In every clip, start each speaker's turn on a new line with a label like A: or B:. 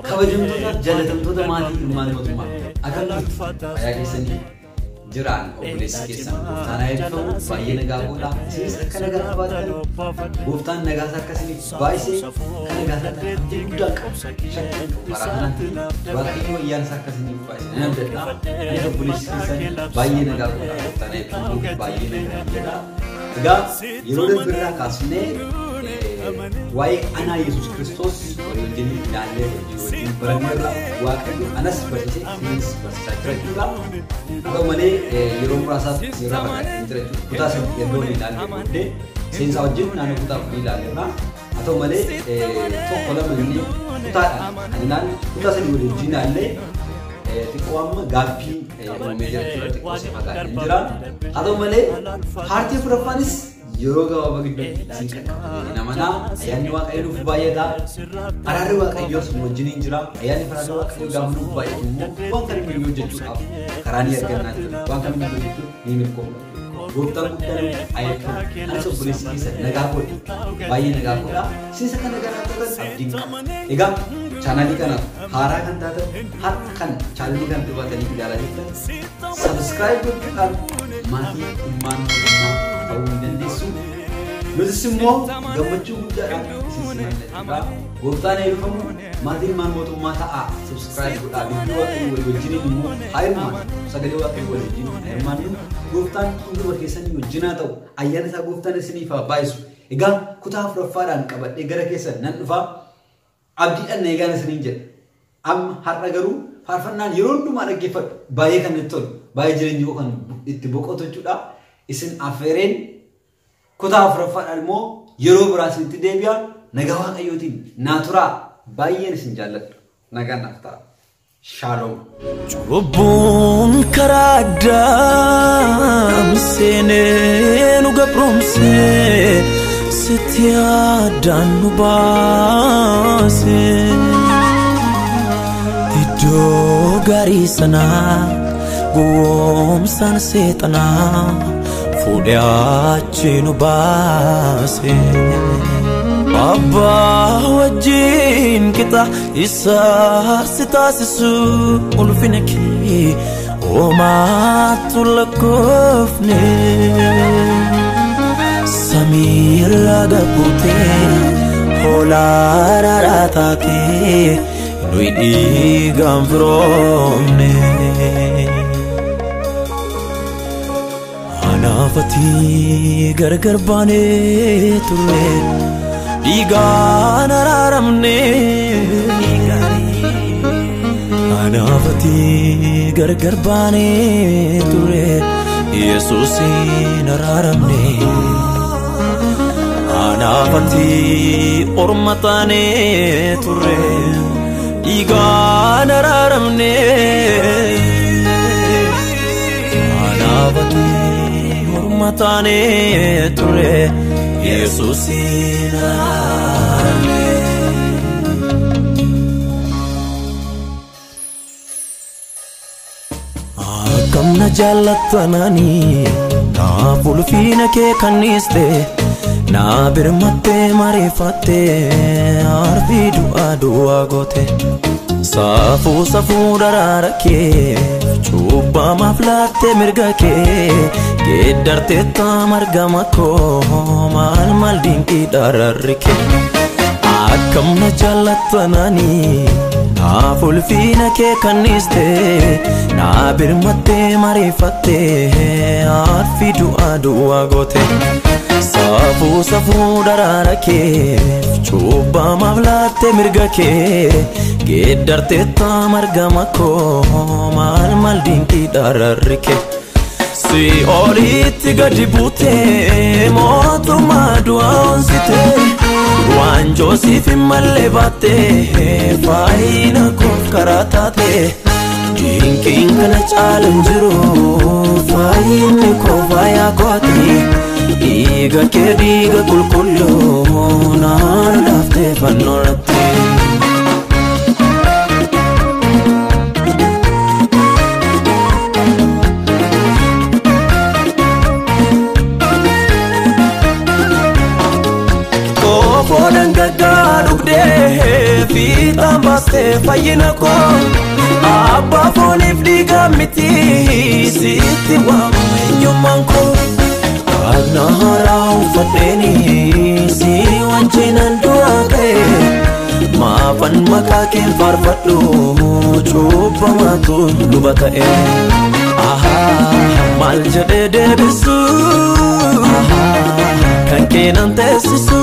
A: Kabajamtoota jaalatamtoota maatii ilmaan mootummaa akkam jirtu fayyaa keessanii jiraan obboleessi keessan gooftaan haa eebbifamu baay'ee nagaa godha isinis akka nagaa qabaattan gooftaan nagaa isaa akka isiniif baay'isee akka nagaa isaa ta'an abdii guddaa qaba shakkii qabu karaa kanatti waaqayyo ayyaana isaa akka isiniif baay'ise nan abdadha anis obboleessi keessan baay'ee nagaa godha gooftaan haa eebbifamu baay'ee nagaa jedha. Egaa yeroo darbirraa kaasnee waa'ee anaa Yesuus Kiristoos walii wajjin ilaallee wajjin baranneerra Waaqayyo anas barsiisee isinis barsiisaa jira jechuudha. Haa ta'u malee yeroo muraasaaf isinirraa fagaatee jira jechuudha. Kutaa sadii erga waliin ilaallee booddee seensaa wajjin naannoo kutaa afurii ilaalleerra. Haa ta'u malee tokko lama inni kutaadhaan kan ilaalle kutaa sadii walii wajjin ilaallee xiqqoo amma gaaffiin uumamee jira jechuudha. Xiqqoo si fagaatee jira. Haa ta'u malee paartii afuraffaanis yeroo gabaabaa gidduutti isin qaqqabee namanaa ayyaanni waaqayyo nuuf baay'ata. Araarri waaqayyoos nu wajjiniin jira. Ayyaanni fi araarri waaqayyoo gaafa nuuf baay'atu immoo waan kamiyyuu hojjechuudhaaf karaa ni argannaa jechuudha. Waan kamiyyuu hojjechuuf ni milkoomna. Gooftaan guddaan nuuf haa eebbifamu. Anis obboleessi keessan nagaa godha. Baay'ee nagaa godha. Isinis akka nagaa naaf taatan abdiin qaba. Egaa chaanaalii kanaaf haaraa kan taatan har'a kan chaanaalii kana dhufatanii ilaalaa jirtan subscribe gochuudhaan maatii ilmaan mootummaa ta'uu ni dandeessu. Nutis immoo gammachuu guddaadhaan isin simanna jechuudha. Gooftaan eebbifamu maatii ilmaan mootummaa ta'aa subscribe godhaa dubbii waaqayyoo walii wajjiniin immoo haa hirmaannu. Sagalee waaqayyoo walii wajjin haa hirmaannu. Gooftaan hunduma keessanii wajjin haa ta'u. Ayyaana isaa gooftaan isiniif haa baay'isu. Egaa kutaa afuraffaadhaan qabadhee gara keessan nan dhufaa. Abdiidhaan na eegaan isiniin jedha. Amma har'a garuu faarfannaan yeroo hundumaa dhaggeeffadhu baay'ee kan natti tolu baay'ee jireenyi koo kan itti boqotu jechuudha. Isin affeereen kutaa afuraffaadhaan immoo yeroo biraa isinitti deebi'a. Nagaa waaqayyootiin naa turaa baay'een isin jaalladha. Nagaan naaf ta'a. Shaaloom.
B: Cubbuun karaa addaam seenee nu gabroomsee sitti addaan nu baase. Iddoo gaarii sanaa gowwoomsaan seexanaa fuudhee achi nu baase. Abbaa wajjin qixa isaa si taasisu ulfina kee homaatu lakkoofne. Samiirra gabbuutee hoolaa araaraa taatee nuyi dhiigaan firoomne. Anaaf ati gargar baanee turre dhiigaan araaramne. Anaaf ati gargar baanee turre Yesuusiin araaramne. Anaaf ati orma taanee turre dhiigaan araaramne. Anaaf ati orma taanee turre Yesuusiin araaramne. Akkam na jaallattananii naaf ulfina kee kanniiste naa birmattee mariifattee arfii du'aa du'aa goote. Saafuu safuu daraara kee cuubbamaaf laattee mirga kee geeddarteetta margama koo maal maal dinqii daraarri kee. Akkam na jaallattananii naaf ulfina kee kanniiste naa birmattee mariifattee arfii du'aa du'aa goote. Saafuu safuu daraara kee cuubbamaaf laattee mirga kee geeddarteetta margama koo maal maal dinqii daraarri kee. Si'oolitti gadi buutee mootummaa du'aa onsitee waanjoo siif hin malle baattee faayina koof karaa taate. Dinqiin kana caalu hin jiru faayinni koo faayaa kooti. Dhiiga kee dhiiga qulqulluu naan laaftee fannoo irratti. Waanjoo dangaggaa dhugdee fiixaan baastee fayyina koo. Abbaa fooniif dhiigaa miti sitti waamamu eenyummaan koo. Dhaqna haaraa uffadheeni si wajjinan du'aa ka'e. Maafan maqaa keen faarfadhu cuubbamaatu luba ta'e. Maal jedhee deebisu kan keenan teessisu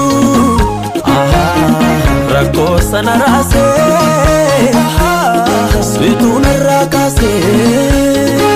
B: rakkoo sana raasee situu narraa kaasee.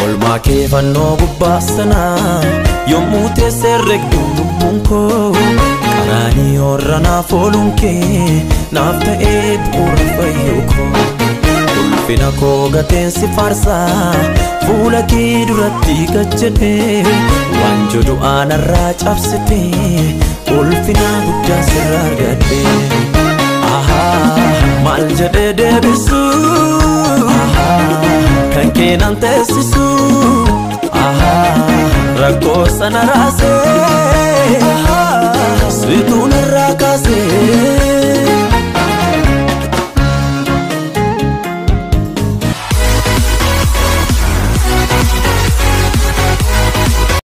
B: Olmaa kee fannoo gubbaa sanaa yommuu teessee regdu lubbuun koo qaraanii horra naaf ooluun kee naaf ta'ee bu'uura fayyuu koo. Ulfina koo gateen si faarsaa fuula kee duratti gad jedhee waanjoo du'aa narraa cabsitee ulfina guddaa sirraa argadhee. Maal jedhee deebisu kan keenan teessisu rakkoo sana raasee.